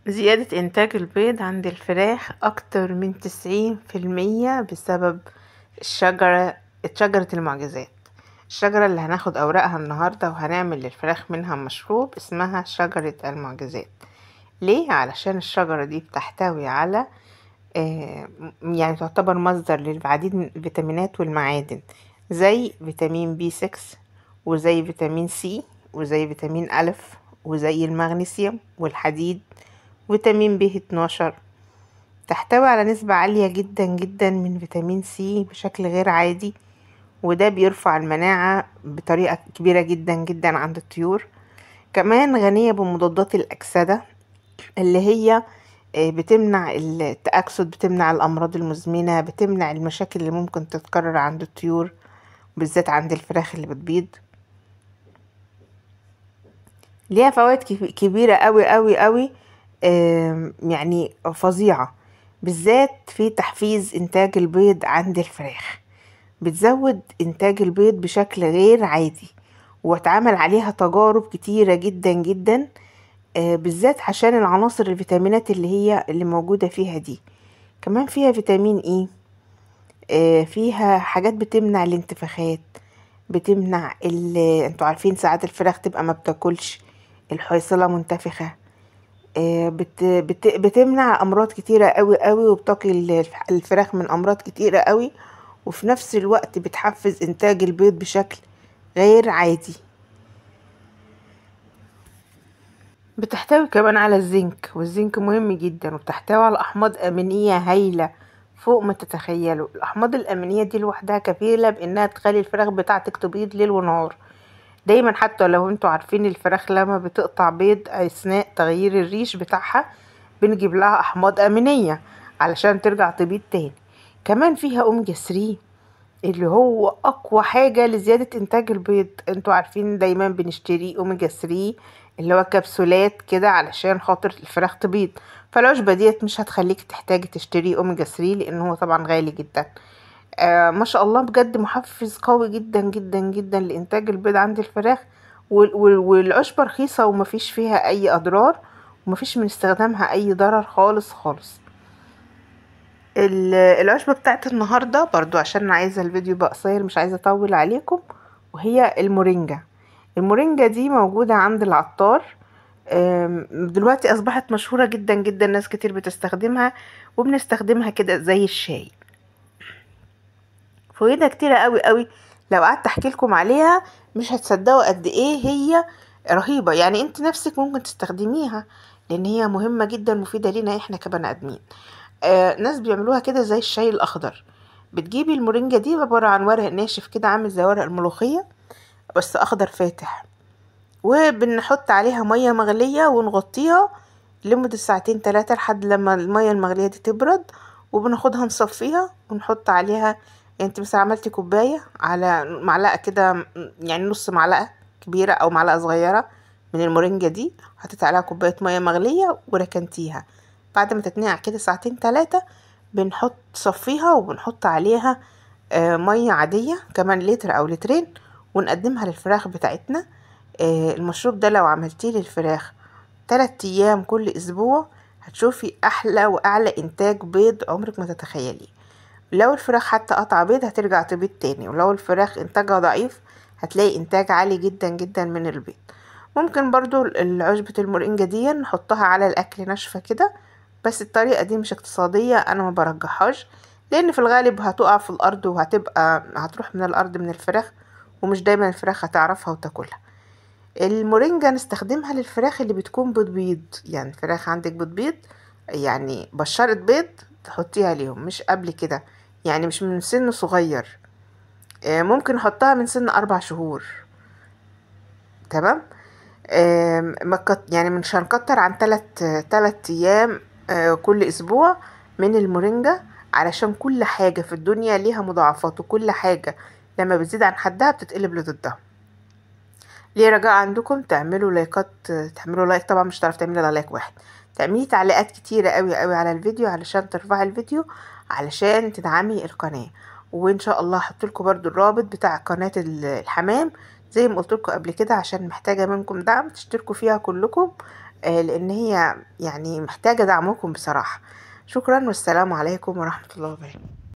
زيادة إنتاج البيض عند الفراخ أكتر من 90% بسبب الشجرة، شجرة المعجزات. الشجرة اللي هناخد أوراقها النهاردة وهنعمل للفراخ منها مشروب اسمها شجرة المعجزات. ليه؟ علشان الشجرة دي بتحتوي على يعني تعتبر مصدر للعديد من الفيتامينات والمعادن، زي فيتامين بي 6 وزي فيتامين سي وزي فيتامين ألف وزي المغنيسيوم والحديد وفيتامين بي 12. تحتوي على نسبة عالية جدا جدا من فيتامين سي بشكل غير عادي، وده بيرفع المناعة بطريقة كبيرة جدا جدا عند الطيور. كمان غنية بمضادات الأكسدة اللي هي بتمنع التأكسد، بتمنع الأمراض المزمنة، بتمنع المشاكل اللي ممكن تتكرر عند الطيور بالذات عند الفراخ اللي بتبيض. ليها فوائد كبيرة قوي قوي قوي، يعني فظيعة، بالذات في تحفيز إنتاج البيض عند الفراخ. بتزود إنتاج البيض بشكل غير عادي، واتعمل عليها تجارب كتيرة جدا جدا، بالذات عشان العناصر الفيتامينات اللي هي اللي موجودة فيها دي. كمان فيها فيتامين اي، فيها حاجات بتمنع الانتفاخات، بتمنع انتوا عارفين ساعات الفراخ تبقى ما بتاكلش، الحويصلة منتفخة، بتمنع امراض كتيرة قوي قوي، وبتقي الفراخ من امراض كتيرة قوي، وفي نفس الوقت بتحفز انتاج البيض بشكل غير عادي. بتحتوي كمان على الزنك، والزنك مهم جدا، وبتحتوي على احماض امينية هايلة فوق ما تتخيلوا. الاحماض الامينية دي لوحدها كفيلة بانها تخلي الفراخ بتاعتك تبيض ليل ونهار دايما. حتى لو انتوا عارفين الفراخ لما بتقطع بيض اثناء تغيير الريش بتاعها بنجيب لها احماض امينية علشان ترجع تبيض تاني. كمان فيها اوميجا 3 اللي هو اقوى حاجة لزيادة انتاج البيض. انتوا عارفين دايما بنشتري اوميجا 3 اللي هو كبسولات كده علشان خاطر الفراخ تبيض، فالعشبة ديت مش هتخليك تحتاجي تشتري اوميجا 3 لان هو طبعا غالي جدا. ما شاء الله بجد محفز قوي جدا جدا جدا لانتاج البيض عند الفراخ، والعشبة رخيصة ومفيش فيها اي اضرار، ومفيش من استخدامها اي ضرر خالص خالص. العشبة بتاعت النهاردة برضو عشان انا عايزة الفيديو يبقى قصير مش عايزة اطول عليكم، وهي المورينجا. المورينجا دي موجودة عند العطار، دلوقتي اصبحت مشهورة جدا جدا، ناس كتير بتستخدمها، وبنستخدمها كده زي الشاي. فوائدها كتيرة قوي قوي، لو قعدت احكي لكم عليها مش هتصدقوا قد ايه هي رهيبة. يعني انت نفسك ممكن تستخدميها لان هي مهمة جدا مفيدة لينا احنا كبني ادمين. ناس بيعملوها كده زي الشاي الاخضر. بتجيبي المورينجا دي عبارة عن ورق ناشف كده عامل زي ورق الملوخية بس اخضر فاتح، وبنحط عليها مية مغلية ونغطيها لمدة ساعتين 3 لحد لما المية المغلية دي تبرد، وبناخدها نصفيها ونحط عليها. انت مثلا عملتي كوباية على معلقة كده، يعني نص معلقة كبيرة او معلقة صغيرة من المورينجا دي، حطيت عليها كوباية مية مغلية وركنتيها. بعد ما تتنقع كده ساعتين 3 بنحط صفيها وبنحط عليها مية عادية كمان لتر او لترين، ونقدمها للفراخ بتاعتنا. المشروب ده لو عملتيه للفراخ 3 ايام كل اسبوع هتشوفي احلى واعلى انتاج بيض عمرك ما تتخيليه. لو الفراخ حتى قطع بيض هترجع تبيض تاني، ولو الفراخ انتاجها ضعيف هتلاقي انتاج عالي جدا جدا من البيض. ممكن برضو عشبة المورينجا دي نحطها على الاكل ناشفة كده، بس الطريقة دي مش اقتصادية، انا ما برجحهاش لان في الغالب هتقع في الارض وهتبقى هتروح من الارض من الفراخ، ومش دايما الفراخ هتعرفها وتاكلها. المورينجا نستخدمها للفراخ اللي بتكون بتبيض، يعني فراخ عندك بتبيض يعني بشرة بيض تحطيها ليهم، مش قبل كده، يعني مش من سن صغير، ممكن نحطها من سن 4 شهور. تمام. يعني مش هنكتر عن 3 ايام كل اسبوع من المورينجا، علشان كل حاجة في الدنيا ليها مضاعفات، وكل حاجة لما بتزيد عن حدها بتتقلب لضدها. ليه رجاء عندكم تعملوا لايكات، تعملوا like، طبعا مش هتعرفي تعملي الا like واحد، تعملي تعليقات كتيرة قوي قوي على الفيديو علشان ترفعي الفيديو، علشان تدعمي القناة. وان شاء الله هحط لكم برضو الرابط بتاع قناة الحمام زي ما قلت لكم قبل كده، عشان محتاجة منكم دعم تشتركوا فيها كلكم. لان هي يعني محتاجة دعمكم بصراحة. شكرا والسلام عليكم ورحمة الله وبركاته.